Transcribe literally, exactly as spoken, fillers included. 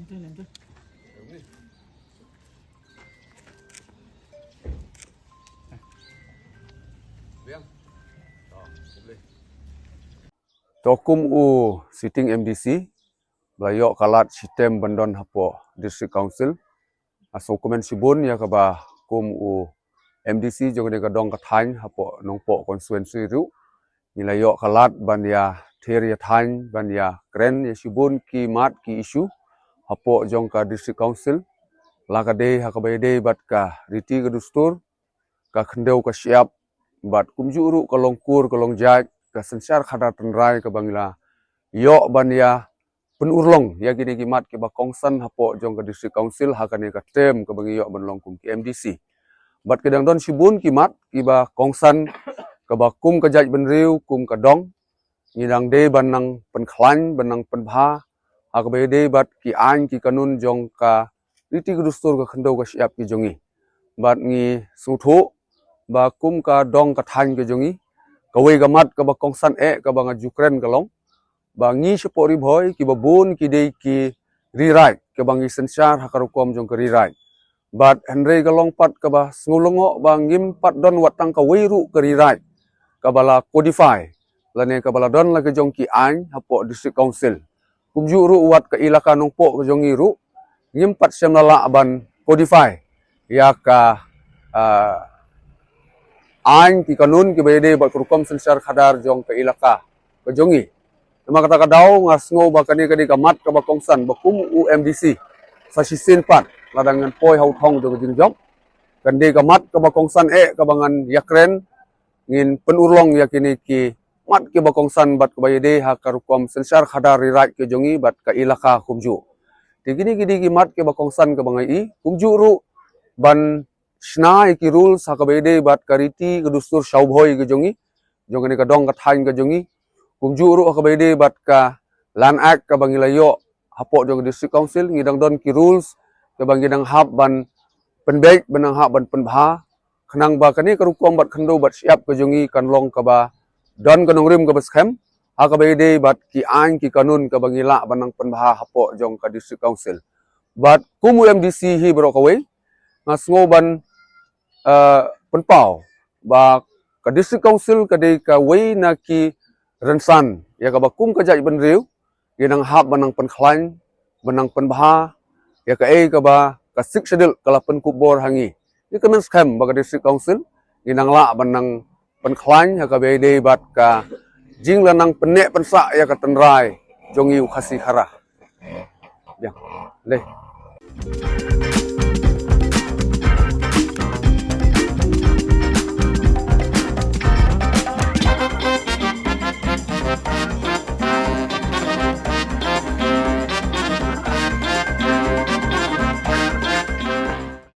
To kum u sitting M D C, ba la ïoh ka lad shitem ban don hapoh District Council. Nga sngewkmen shibun ïa kaba kum u M D C jong kane ka dong ka thaiñ hapoh Nongpoh constituency ruh, ngi la ïoh ka lad ban ïa ther ïa thaiñ, ban ïa kren ïa shibun ki mat ki issue hapoh jong ka District Council. La ka dei ha kaba ïadei bad ka riti ka dustur, ka khyndew ka shyiap, bad kumjuh ruh ka long kur ka long jait, ka synshar khadar tynrai kaba ngi la ïoh ban ïa pynurlong ïa kine ki mat kiba kongsan hapoh jong ka District Council ha kane ka term kaba ngi ïoh ban long kum ki M D C. Bad ki dang don shibun ki mat kiba kongsan, kaba kum ka jaitbynriew, kum ka dong, ngi dang dei ban nang pynkhlaiñ, ban nang pynbha ha kaba ïadei bad ki aiñ ki kanun jong ka riti ka dustur, ka khyndew ka shyiap ki jong ngi. Bad ngi sngewthuh ba kum ka dong ka thaiñ ka jong ngi, kawei ka mat kaba kongsan eh kaba nga ju kren ka long ba ngi shapoh Ri Bhoi kiba bun ki dei ki rewrite, kaba ngi synshar ha ka rukom jong ka rewrite. Bad hynrei ka long pat kaba sngewlyngngoh ba ngim pat don wat tang kawei ruh ka rewrite kaba la codify, lane kaba la don la ka jong ki aiñ hapoh District Council. Kumjuh ruh wat ka ilaka Nongpoh ka jong ngi ruh, ngim pat shym la lah ban codify ïa ka, ah, aiñ ki kanun kiba ïadei bad ka rukom synshar khadar jong ka ilaka ka jong ngi. Namar kata ka daw nga sngew ba kane ka dei ka mat kaba kongsan ba kum u M D C, sa shisien pat lada ngan poi ha u thong jong ka jingjop, kan dei ka mat kaba kongsan eh kaba ngan ïakren, ngin pynurlong ïa kine ki mat kiba kongsan bad kaba ïadei ha ka rukom synshar khadar rewrite ka jong ngi bad ka ilaka kumjuh. Te kine ki dei ki mat kiba kongsan kaba nga ïohi, kumjuh ruh ban shna ïa ki rules ha kaba ïadei bad ka riti ka dustur Shawbhoi ka jong ngi, jong kane ka dong ka thaiñ ka jong ngi. Kumjuh ruh ha kaba ïadei bad ka Land Act kaba ngi la ïoh hapoh jong ka District Council, ngi dang don ki rules kaba ngi dang hap ban pynbeit, ban dang hap ban pynbha, khnang ba kane ka rukom bad khyndew bad shyiap ka jong ngi kan long kaba don ka nongrim kaba skhem ha kaba ïadei bad ki aiñ ki kanun kaba ngi lah ban nang pynbha hapoh jong ka District Council. Bad kum u M D C hi baroh kawei, nga sngew ban, eh, pynpaw ba ka District Council ka dei kawei na ki rynsan ïa kaba kum ka jaitbynriew ngi dang hap ban nang pynkhlaiñ, ban nang pynbha ïa kaei kaba ka Sixth Schedule ka la pynkup bor ha ngi. Ngi kmen skhem ba ka District Council ngi dang lah ban nang pynkhlaiñ ha kaba ïadei bad ka jingla nang pynneh pynsah ïa ka tynrai jong ngi u Khasi Khara. Biang. Leh.